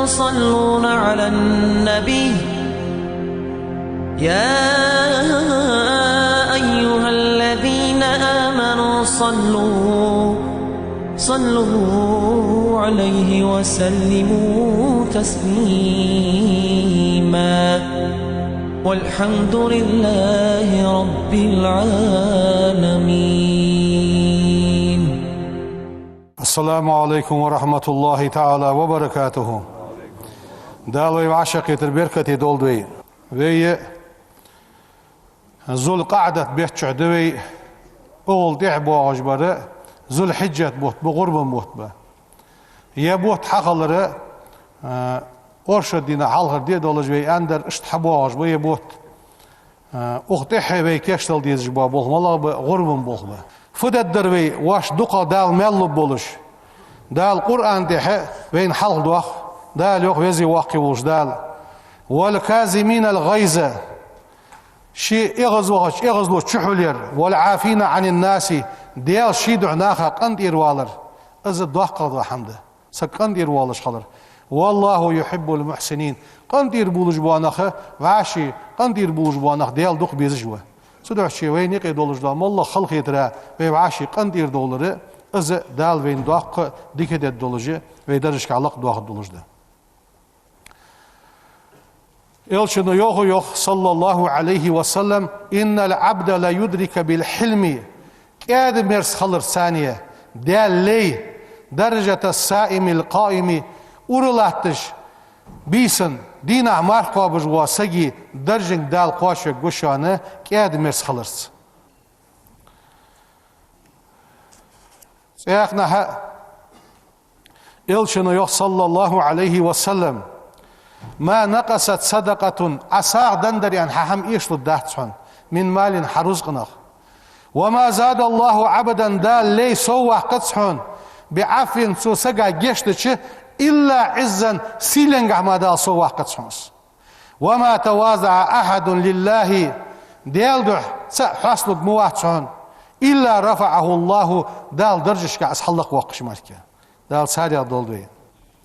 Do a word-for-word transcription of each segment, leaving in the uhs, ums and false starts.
يصلون على النبي، يا أيها الذين آمنوا صلوا، صلوا عليه وسلموا تسليما. والحمد لله رب العالمين. السلام عليكم ورحمة الله تعالى وبركاته. Дала вай вӀашагӀкхетар беркате долда вай. Вай Зуль-КъаӀдат бетта чу да вай, укхул тӀехьа боагӀаш бар Зуль-Хьиджат бутт ба, гӀурбан бутт ба. Ер бутт хьахилар, а, оршот дийнахьа хьалхара ди долаш вай аьннадар, иштта хьабоагӀаш ба ер бутт. А, укх тӀехьа вай кийчдала дезаш бола болх малагӀа ба, гӀурбан болх ба. Фу дергдар вай, воаш дукхагӀа Дала маьл лургболаш? Дала Къуръан тӀа вайна хьалхадоах, Дала йоах, Веза-Воккха волча Дала: «والكاظمين الغيظ», ший эгӀазвахача эгӀазло чухьулъяр, «والعافين عن الناس», Даьла ший духьа наха къинтӀера валар, из доккхагӀа дола хӀама да. Саг къинтӀера волаш хилар. «والله يحب المحسنين». КъинтӀера болаш бола нах, вӀаший къинтӀера болаш бола нах Даьла дукха безаш ва. Цудухьа вайна юкъе долаш дола моллагӀа халахетар, вай вӀаший къинтӀера довлар, из Дала вайна доккха дика дергдолаш, вай даржашка лакхдоахаргдолаш да. Элчано йоах, йоах, صلى الله عليه وسلم: «إن العبد ليدرك بالحلم», кӀаьда-мерза хиларца, Даьла лай, «درجة الصائم القائم», ура латташ, бийсан, дийнахьа марха кхобаш вола сага даржанга Дала кхоачавергва шоана кӀаьда-мерза хиларца. Цхьаннахьа Элчано йоах, صلى الله عليه وسلم: «ما نقصت صدقة», Ӏа сагӀа деннадар аьнна хьа хӀама эшалургдац хьона, «من مال», хьа рузкъах. «وما زاد الله عبدا», Дала лай сов ваккхац хьона, «بعفو», цу сага гешт дича, «إلا عزا», сийленгахьа мара Дала сов ваккхац хьона. «وما تواضع أحد لله», Даьла духьа цаӀ хьоасталург ма вац хьона, «إلا رفعه الله», Дала даржашка из хьаллакхвоаккхаш мара. Дала царех долда вай.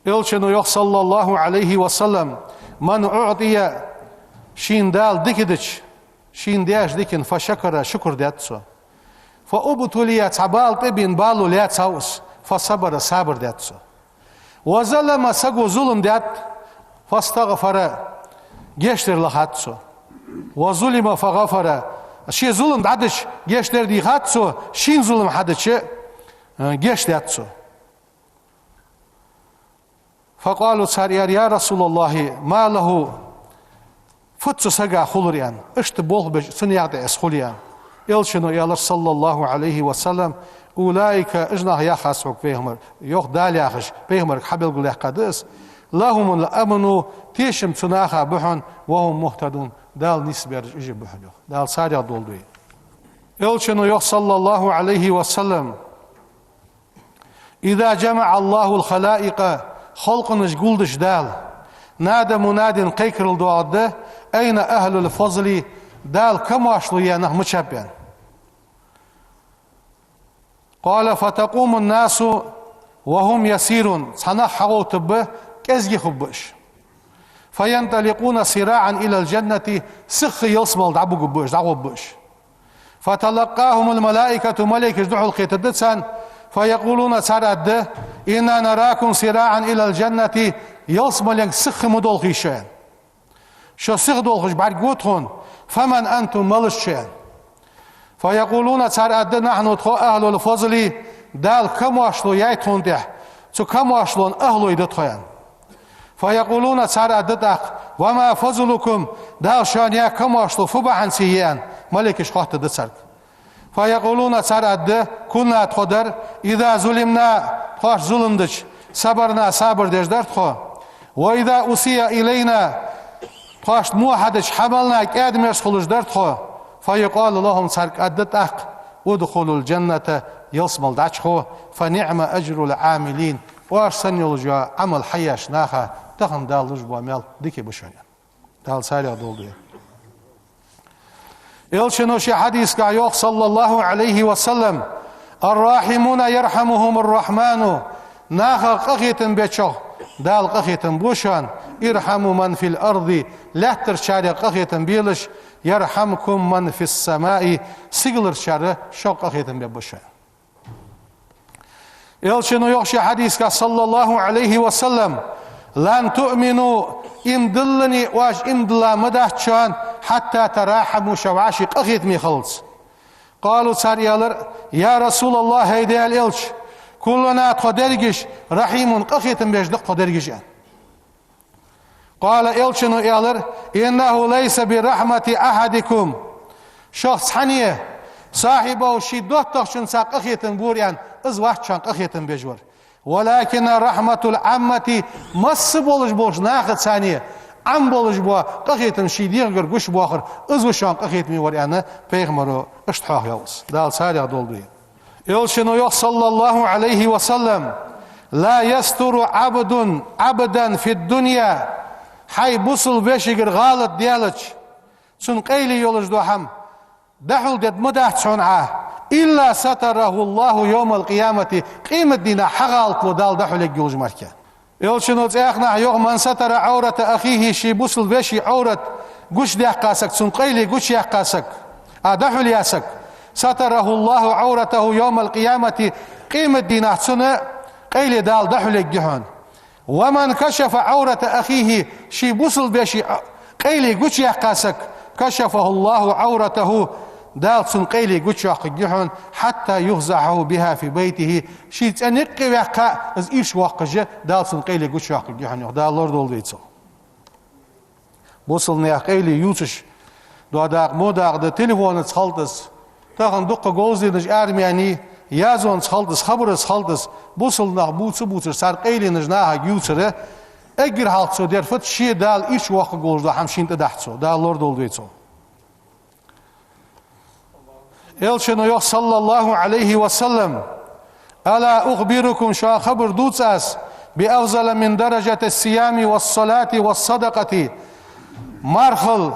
Элчано йоах, صلى الله عليه وسلم: «من أعطي», шийна Дала дика дича, шийна даьча дикан, «فشكر», шукр даьд цо. «فابتلي», цхьа бала тӀабена, бало лаьцав из, «فصبر», сабар даьд цо. «وظلم», саго зулам даьд, «فاستغفر», гешт дар лохад цо. «وظلم فغفر», ше зулам дӀадича, гешт дар дийхад цо, шийна зулам хьадича, э, гешт даьд цо. «فقالوا», цар аьлар: «يا رسول الله، ما له؟» Фуд цу сага хулар аьнна, иштта болх беш, цун юкъе из хуле аьнна. Элчано аьлар, صلى الله عليه وسلم: «أولئك», уж нах яхаш хьога пайхамар, йоах Дала яхаш, пайхамарга хьабелгалъяьккха да из: «لهم الأمن», тешам цу наха ба хьона, «وهم مهتدون», Дала нийсбаьраш уж ба хьона, йоах. Дала царех долда вай. Элчано йоах, صلى الله عليه وسلم: «إذا جمع الله الخلائق», халкъаш гулдича Дала, «نادى مناد», кхайкарал доагӀаргда: «أين أهل الفضل؟», Дала камоаршал яь нах мичаб аьнна. «قال: فتقوم الناس وهم يسير», цхьа нах хьагӀовттаргба, кӀезига хургба уж. «فينطلقون سراعا إلى الجنة», сиха ялсмале дӀабугаргба уж, дӀагӀоргба уж. «فتلقاهم الملائكة», малейкаш духьалкхетаргда царна, «فيقولون», цар аргда: «إنا نراكم سراعا إلى الجنة», ялсмаленга сиха ма долхий шо, аьнна. Шо сиха долхаш бӀаргагу тхона, «فمن أنتم», малаш шо, аьнна. «فيقولون», цар аргда: «نحن», тхо, «أهل الفضل», Дала камоаршал яьй тхона тӀа, цу камоаршалон ахӀлой да тхо, аьнна. «فيقولون», цар аргда тӀаккха: «وما فضلكم؟», Дала шоана яь камоаршал фу бахьанца я, аьнна, малейкаш хоаттаргда царга. «فيقولون», цар аргда: «كنا», тхо дар, «إذا ظلمنا», тхоашта зулам дича, «صبرنا», сабар деш дар тхо, «وإذا أسيء إلينا», тхоашта во хьадича, хьа мел кӀаьда-мерза хулаш дар тхо. «فيقال لهم», царга аргда тӀаккха: «ادخلوا الجنة», ялсмале дӀачухьа, «فنعم أجر العاملين», оаш санна йолаш йола Ӏамал хьаеш наха тахан Дала луш бола маьл дика ба шоана. Дала царех долда вай. Элчано ший хьадисагахь йоах, صلى الله عليه وسلم: «الراحمون يرحمهم الرحمن», нахах къахетам бечох Дала къахетам бу шоана, «ارحموا من في الأرض», лаьттарчарех къахетам белаш, «يرحمكم من في السماء», сигаларчар шуга къахетам бергба шоана. Элчано йоах ший хьадисагахь, صلى الله عليه وسلم: «لن تؤمنوا», иман диллане оаш иман дилла ма дац шоана, «حتى تراحموا», шо вӀаши къахетаме хилалца. قالوا, цар аьлар: «يا رسول الله», хӀай Даьла Элча, «كلنا», тхо дерригаш, «رحيم», къахетам беш да тхо дерригаш, аьнна. قال, Элчано аьлар: «إنه ليس برحمة أحدكم». Шух цхьанне, «صاحبه», ший доттагӀчунца къахетам бора, аьнна, из вац шоана къахетам беш вар. «ولكن رحمة العامة», масса болаш болча нахаца, царна Ӏам болаш бола къахетам ший дегӀагара гучабоахар, из ва шоана къахетаме вар, аьнна, пайхамаро иштта хьоахаелар. Дала царех долда вай. Элчано йоах, صلى الله عليه وسلم: «لا يستر عبد عبدا في الدنيا». Хьай бусалба вешийгара гӀалат даьлча, цун къайле йолаш дола хӀама дӀахьулдергда ма дац хьона Ӏа, «إلا ستره الله يوم القيامة», къематдийнахьа хьа гӀалатло Дала дӀахьулъергйолаш мара. Элчано цхьаннахьа йоах: «من ستر عورة أخيه», ший бусалба веший Ӏоврат гучадаьккха саг, цун къайле гучаяьккха саг, а, дӀахьулъяь саг, «ستره الله عورته يوم القيامة», къематдийнахьа цун къайле Дала дӀахьулъергья хьона. «ومن كشف عورة أخيه», ший бусалба веший къайле гучаяьккха саг, «كشف الله عورته», Дала цун къайле гучайоаккхаргья хьона, «حتى يفضحه بها في بيته», ший цӀен юкъе ваьккха, из ийрча воаккхаш, Дала цун къайле гучайоаккхаргья хьона, йоах. Дала лорадолда вай цох. Бусалба наьха къайле ювцаш дола дакъа мо дакъа да, телефонаца хилда из. Тахан дукха говзанчаш, армияни, язонца хилда из, хабараца хилда из. Бусалба нах бувца а бувцаш, цар къайленаш нахага ювцар, эггара хьалха цо дер фуд, ше Дала ийрча воаккхаргволаш дола хӀама шийна тӀадахьа цо. Дала лорадолда вай цох. Элчано йоах, صلى الله عليه وسلم: «ألا أخبركم», шоана хабар дувций аз, «بأفضل من درجة الصيام والصلاة والصدقة». Мархал,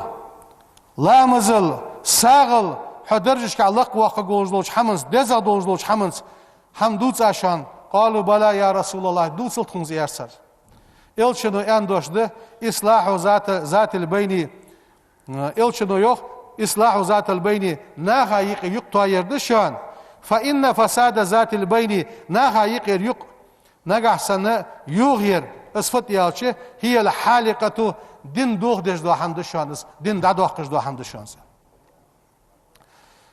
ламазал, сагӀал хьо даржашка лакхвоаккхаргволаш долча хӀаманца, дезагӀа долаш долча хӀаманца хӀама дувций аз шоана? «قالوا: بلى يا رسول الله», дувцал тхона из, аьлар цар. Элчано аьнна дош да: «إصلاح ذات، ذات البين». Элчано йоах: «إصلاح ذات البين», наха юкъе юкъ тоаяр да шоана. «فإن فساد ذات البين», наха юкъера юкъ нагахьа санна йохаяр, из фуд аьлча, «هي الحالقة», дин дохадеш дола хӀама да шоана из, дин дӀадоаккхаш дола хӀама да шоана из.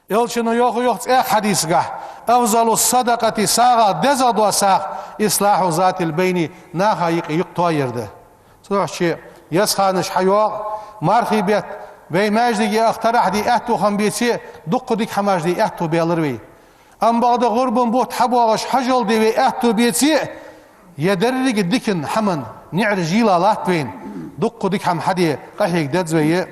Элчано йоах, йоах цхьан хьадисагахь: «أفضل الصدقة», сагӀа, дезагӀа дола сагӀа, «إصلاح ذات البين», наха юкъе юкъ тоаяр да. Цудухьа шоай еза ханаш хьайоагӀа, мархий бетта вай маьждиге аха тарахь де аьттув хинна беце а, дукха дика хӀамаш де аьттув белар вай. Амма бакъда гӀурбан бутт хьабоагӀаш хьажол де вай аьттув беце а, е деррига дикан хӀаман наӀараш йийла латт вайна, дукха дика хӀама хьаде къахьега деза вай.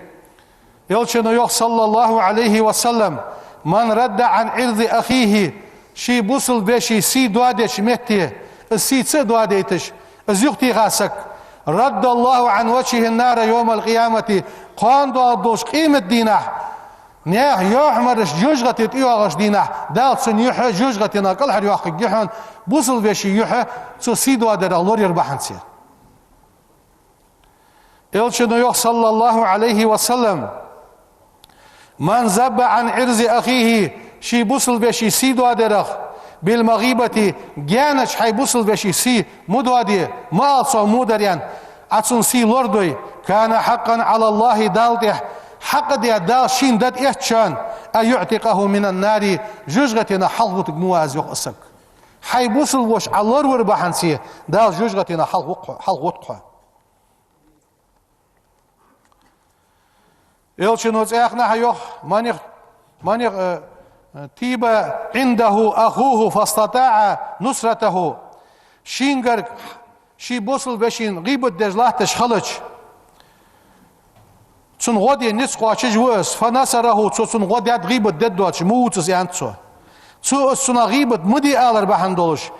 Элчано йоах, صلى الله عليه وسلم: «من رد عن عرض أخيه», ший бусалба веший сий доадеча метте, из сий ца а доадайташ, из юхатеха саг, «رد الله عن وجهه النار يوم القيامة», кхоана доагӀаш долча къематдийнахьа, наьха йоахамараш жожагӀате тӀайоагӀача дийнахьа, Дала цун юхь жожагӀатенах кӀалхарйоаккхаргья хьона, бусалба веший юхь цо сий доадарах лораяр бахьанца. Элчано йоах, صلى الله عليه وسلم: «من ذب عن عرض أخيه», ший бусалба веший сий доадарах, «بالمغيبة», гаьнача хьай бусалба веший сий ма доаде, ма ала цох во дар, аьнна, Ӏа цун сий лорадой, «كان حقا على الله», Далла тӀа хьакъ да, Дала шийна дӀаэц шоана, «أن يعتقه من النار», жожагӀатенах хьалхавутаргва аз, йоах, из саг. Хьай бусалба воша Ӏа лоравар бахьанца Дала жожагӀатенах хьалхаву хьо, хьалхаву хьо. Элчано цхьаннахьа йоах: «من اغ-، من اغ-، э, э, طيب عنده أخوه فاستطاع نصرته». Шийгара ший бусалба вешийна гӀийбат деш латташ хилча, цунна гӀо де низ кхоачаш ва из, «فنصره», цо цунна гӀо даьд, гӀийбат дергдоацаш ма вувц из, аьннад цо. Цо из цунах гӀийбат ма де алар бахьан долаш,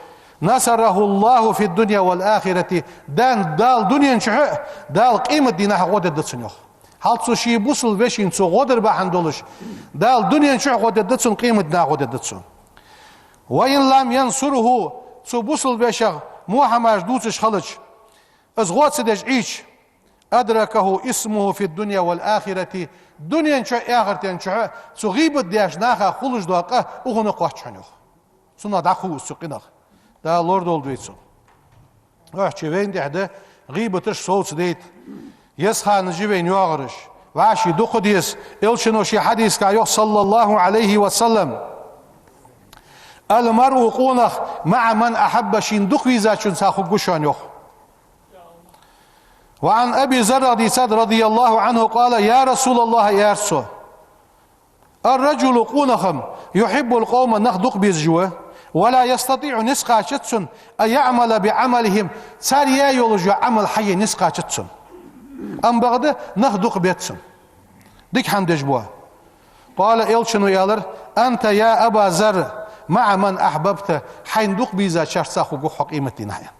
«نصره الله في الدنيا والآخرة», Дала, Дала дунен чухь а, Дала къематдийнахьа гӀо дергда цунна, йоах. Хьал цо ший бусалба вешийна цо гӀо дар бахьан долаш, Дала дунен чухь а гӀо дергда цунна, къематдийнахьа гӀо дергда цунна. «وإن لم ينصره», цу бусалба вешех во хӀамаш дувцаш хилча, Из гӀо ца деш Ӏийча, أدركه إثمه في الدنيا والآخرة, дунен чу а, ахартен чу а цу гӀийбат деш наха хулаш дола къа укхунна кхоач хьона, йоах. Цунах дӀахов из цу къинах. Дала лорадолда вай цунах. Охьчи вайна тӀехь да гӀийбаташ совцадайта. Еза ханаш я вайна йоагӀараш. ВӀаши дукха деза. Элчано ший хьадисага йоах, صلى الله عليه وسلم: المرء, къонах, مع من أحب, шийна дукха везачунца хургва шоана, йоах. وعن أبي ذر, дийцад, رضي الله عنه قال: يا رسول الله, аьлар цо, الرجل, къонах-м, يحب القوم, нах дукха безаш ва, ولا يستطيع, низ кхоачац цунна, أن يعمل بعملهم, цар яь йолаш йола Ӏамал хьае низ кхоачац цунна. Амма бакъда нах дукха беза цунна. Дика хӀама деш бола. قال, Элчано аьлар: أنت يا أبا ذر مع من أحببت, хьайна дукха безачарца хургва хьо къематдийнахьа.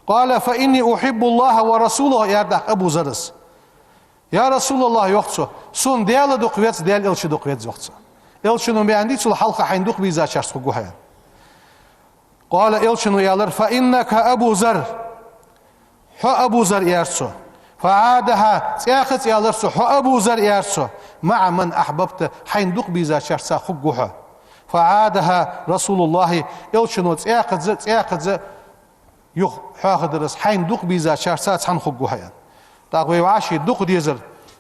قال: فإني أحب الله ورسوله, аьлар тӀаккха Абу Зарра. Я РасулаллахӀ, йоах цо, сона Даьла дукха веза, Даьла Элча дукха веза, йоах цо. Элчано ма аьннадий цул хьалха хьайна дукха безачарца хургва хьо, аьнна. قال, Элчано аьлар: فإنك أبو ذر. Хьо Абу Зар, аьлар цо. فعادها, цӀаькхаза аьлар цо, хьо Абу Зар, аьлар цо, مع من أحببت, хьайна дукха безачарца хургва хьо. فعادها رسول الله, Элчано цӀаькхаза, цӀаькхаза юха хьоахадаьр из, хьайна дукха безачарца цхьана хургва хьо, аьнна. ТӀаккха вай вӀаши дукха дезар,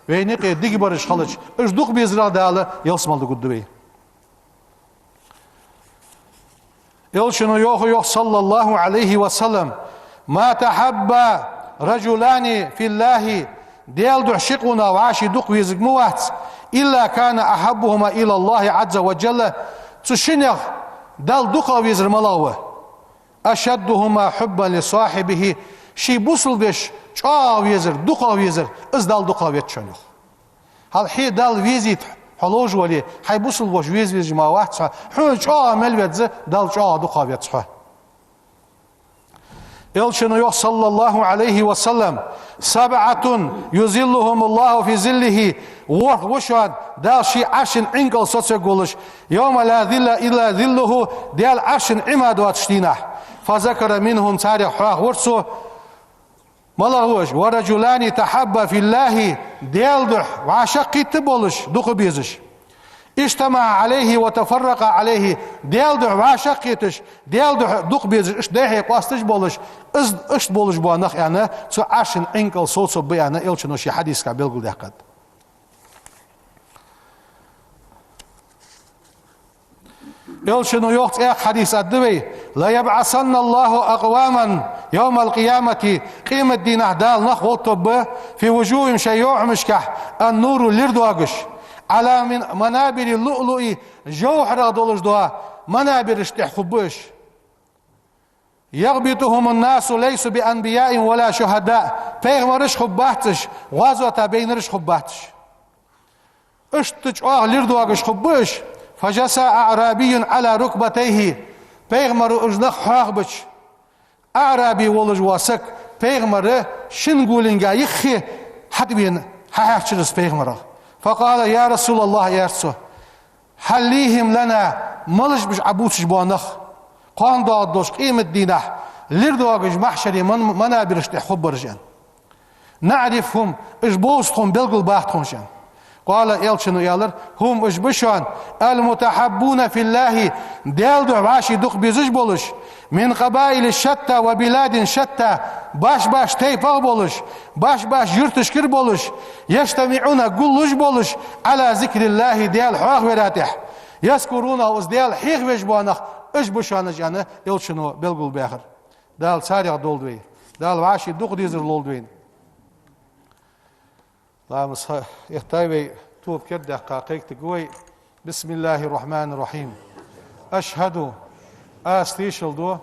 вайна юкъе дика бараш хилча, уж дукха безарах Дала ялсмала дӀагургда вай. Элчано йоах, йоах, صلى الله عليه وسلم: ما تحابا رجلان في الله, Даьла духьа ши къонах вӀаши дукха везарг ма вац, إلا كان أحبهما إلى الله عز وجل, цу шиннех Далла дукхагӀа везар малагӀа ва? أشدهما حبا لصاحبه, ший бусалба вешийна чӀоагӀа везар, дукхагӀа везар, из Далла дукхагӀа веза шоана, йоах. Хьал хье Далла везийта хьо ловш вале, хьай бусалба воша веза везаш ма вац хьо, хьона чӀоагӀа мел веза, Далла чӀоагӀа дукхагӀа веза хьо. Элчано йоах, صلى الله عليه وسلم: سبعة يظلهم الله في ظله, ворхӀ ва шоана Дала ший Ӏаршан Ӏинкал соцаргволаш, يوم لا ظل إلا ظله, Даьла Ӏаршан Ӏима доацача дийнахьа. فذكر منهم, царех хьоахавир цо, малагӀа ва уж: ورجلان تحابا في الله, Даьла духьа вӀашагӀкхийтта болаш, дукха безаш. اجتمعا عليه وتفرقا عليه, Даьла духьа вӀашагӀкхеташ, Даьла духьа дукха безаш, иштта дехьа къоасташ болаш, из, иштта болаш бола нах, аьнна, цу Ӏаршан Ӏинкал совцаргба, аьнна, Элчано ший хьадисага белгалдаьккхад. Элчано йоах, цхьаькха хьадис аргда вай: ليبعثن الله أقواما يوم القيامة, къематдийнахьа Дала нах гӀолла тобаргба, في وجوههم, шоай йовхьамашкахь, النور, лир доагаш, على من-, منابر اللؤلؤ, жовхьарах долаш дола манабираш тӀа хургба уж. يغبطهم الناس ليسوا بأنبياء ولا شهداء, пайхамараш хургбац уж, гӀазота байнараш хургбац уж. Иштта чӀоагӀа лир доагаш хургба уж. فجثى أعرابي على ركبتيه, пайхамара уж нах хьоахабича, аӀраби волаш вола саг пайхамара шин гулинга юххе хьатӀавена, хьахьаьрчар из пайхамарах. فقال: يا رسول الله, аьлар цо, حلهم لنا, малаш ба уж Ӏа бувцаш бола нах, кхоана доагӀаргдолча къематдийнахьа лир доагаш махьшаре ман-, манабираш тӀа хургбараш, аьнна. نعرفهم, уж ба уж тхона, белгалбаккха тхона уж, аьнна. قال, Элчано аьлар: هم, уж ба шоана, المتحابون في الله, Даьла духьа вӀаши дукха безаш болаш, من قبائل شتى وبلاد شتى, баш-баш тайпах болаш, баш-баш юрташкара болаш, يجتمعون, гуллуш болаш, على ذكر الله, Даьла хьоахавара тӀа, يذكرونه, из Даьла хьоахавеш бола нах, уж ба шоана уж, аьнна, Элчано белгалбаьхар. Дала царех долда вай. Дала вӀаши дукха дезар лолда вайна. Ламаз хьаэттай вай, тоба кердадаьккха кхайкадергда вай. بسم الله الرحمن الرحيم. أشهد, аз тешал ду,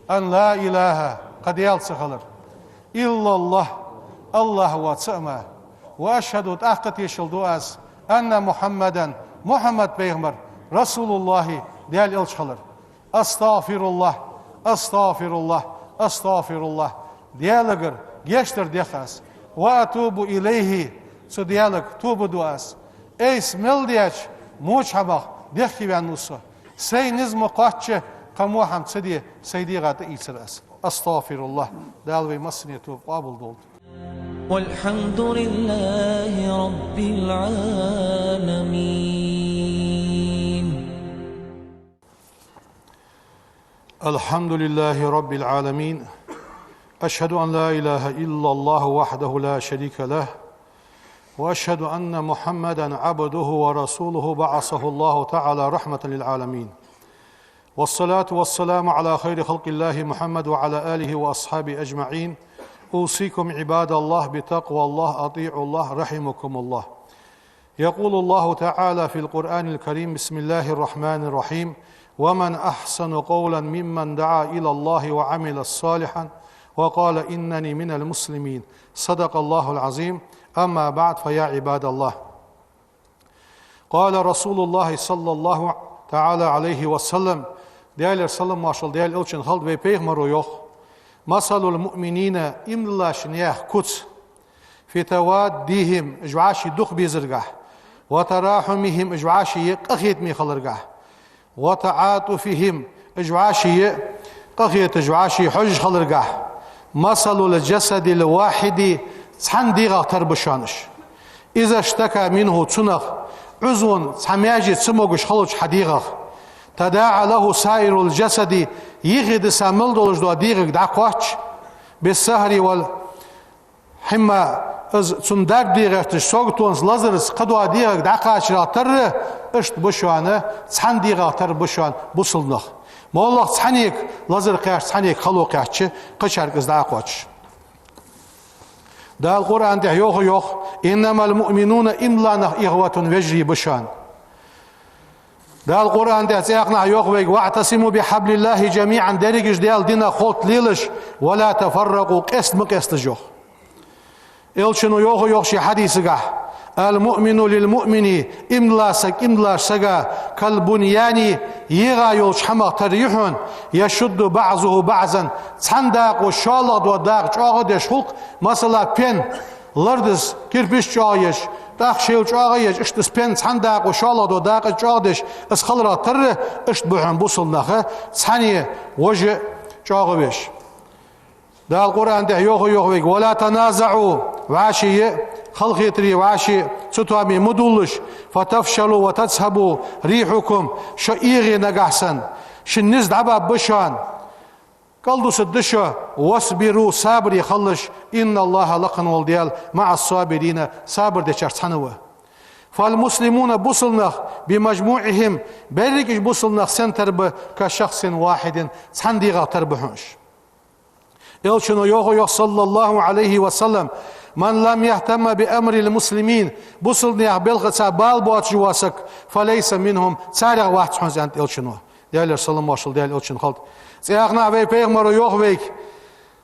أن لا إله, кхы Даьла ца хилар, إلا الله, АллахӀ воацача мара, وأشهد, тӀаккха тешал ду аз, أن محمدا, Мухьаммад пайхамар, رسول الله, Даьла Элча хилар. أستغفر الله، أستغفر الله، أستغفر الله. Даьлагара гешт дар дех аз. وأتوب إليه, цу Даьлага тоба ду аз. Айса мел даьча воча хӀамах дехкеваьнна ва со. Сай низ ма кхоачча, кхы во хӀама ца де, сай дегӀа тӀаийцар аз. أستغفر الله. Дала вай массане тоба къоабал долда. والحمد لله رب العالمين. الحمد لله رب العالمين. أشهد أن لا إله إلا الله وحده لا شريك له، وأشهد أن محمدا عبده ورسوله بعثه الله تعالى رحمة للعالمين. والصلاة والسلام على خير خلق الله محمد وعلى آله وأصحابه أجمعين. أوصيكم عباد الله بتقوى الله، أطيعوا الله رحمكم الله. يقول الله تعالى في القرآن الكريم: بسم الله الرحمن الرحيم: ومن أحسن قولا ممن دعا إلى الله وعمل صالحا وقال إنني من المسلمين. صدق الله العظيم. أما بعد، فيا عباد الله. قال رسول الله صلى الله تعالى عليه وسلم. Даьлера салам-моаршал Даьла элчанна хилда, вай пайхамаро йоах: مثل المؤمنين, иман диллача наьха куц, في توادهم, уж вӀаши дукха безаргахь, وتراحمهم, уж вӀаши къахетаме хиларгахь, وتعاطفهم, уж вӀаши къахеташ, вӀаши хьожаш хиларгахь, مثل الجسد الواحد, цхьан дегӀах тара ба шоана уж. إذا اشتكى منه, цунах, عضو, цхьа маьже ца могаш хилча хьа дегӀах, تداعى له سائر الجسد, юхедиса мел долаш дола дегӀага дӀакхоач, بالسهر والحمى, из цун дарба де гӀерташ, саготонца, лазарца кхыдола дегӀага дӀакхачарах тара, иштта ба шоана, цхьан дегӀах тара ба шоана бусалба нах. МоллагӀа цхьаннега лазар кхаьчача, цхьаннега хало кхаьчача, кхычарга из дӀакхоачаш. Дала Къуръан тӀа йоах, йоах: إنما المؤمنون, иман дилла нах, إخوة, вежарий ба шоана. Дала Къуръан тӀа цхьаькханахьа йоах вайга: واعتصموا بحبل الله جميعا, дерригаш Даьла динах холта лелаш, ولا تفرقوا, къеста ма къесталаш, йоах. Элчано йоах, йоах ший хьадисагахь: المؤمن للمؤمن, иман дилла саг иман диллача сага, كالبنيان, йоагӀа йолча хӀамах тара я хьона, يشد بعضه بعضا, цхьан дакъо шоллагӀа дола дакъа чӀоагӀа деш хул-кх, масала, пен, лардас кирпич чӀоагӀа еш, тӀаккха шел чӀоагӀа еш, иштта из пен цхьан дакъо шоллагӀа дола дакъа чӀоагӀа деш, из хиларах тара, иштта ба хьона бусалба нах, цхьанне вож чӀоагӀа веш. Дала Къуръан тӀа йоах, йоах вайга: ولا تنازعوا, вӀаши халахетаре, вӀаши цатоаме ма дуллаш, فتفشلوا وتذهب ريحكم, шо эгӀе нагахь санна, шун низ дӀабаргба шоана, кӀалдусаргда шо, واصبروا, сабаре хилалаш, إن الله, лакха вола Даьла, مع الصابرين, сабар дечарца цхьана ва. فالمسلمون, бусалба нах, بمجموعهم, берригаш бусалба нах сенна тара ба, كشخص واحد, цхьан дегӀах тара ба хьона уж. Элчано йоах, йоах, صلى الله عليه وسلم: من لم يهتم بأمر المسلمين, бусалба наьха балхаца бала боацаш вола саг, فليس منهم, царех вац хьона из, аьннад Элчано. Даьлера салам-моаршал Даьла элчанна хилда. Цхьаькханахьа вай пайхамаро йоах вайга,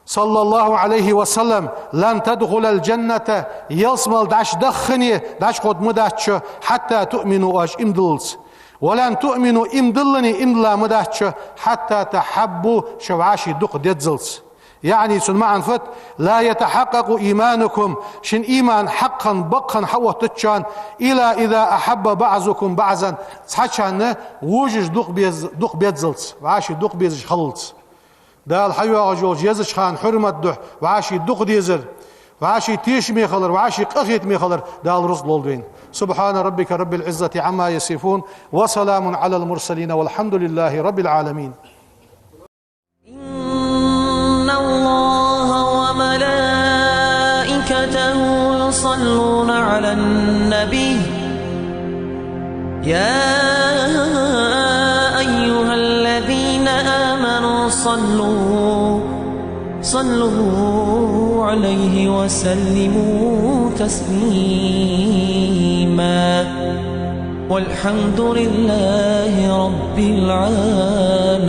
صلى الله عليه وسلم: لن تدخل الجنة, ялсмала дӀачудаххане, дӀачукхувргма дац шо, حتى تؤمنوا, оаш иман диллалца. ولن تؤمنوا, иман диллане, иман дилла ма дац шо, حتى تحابوا, шо вӀаши дукха деззалца. يعني, цун маӀан фуд: لا يتحقق إيمانكم, шун иман хьакъ хинна, бакъ хинна хьаоттац шоана, إلا إذا أحب بعضكم بعضا, цхьачарна вожаш дукха беза-, дукха беззалца, вӀаши дукха безаш хилалца. Дала хьайоагӀаш йолча езача хана хьурмат духьа вӀаши дукха дезар, вӀаши тешаме хилар, вӀаши къахетаме хилар Дала рузкъа лолда вайна. سبحان ربك رب العزة عما يصفون، وسلام على المرسلين، والحمد لله رب العالمين. إن الله وملائكته يصلون على النبي. يا أيها الذين آمنوا صلوا، صلوا عليه وسلموا تسليما. والحمد لله رب العالمين.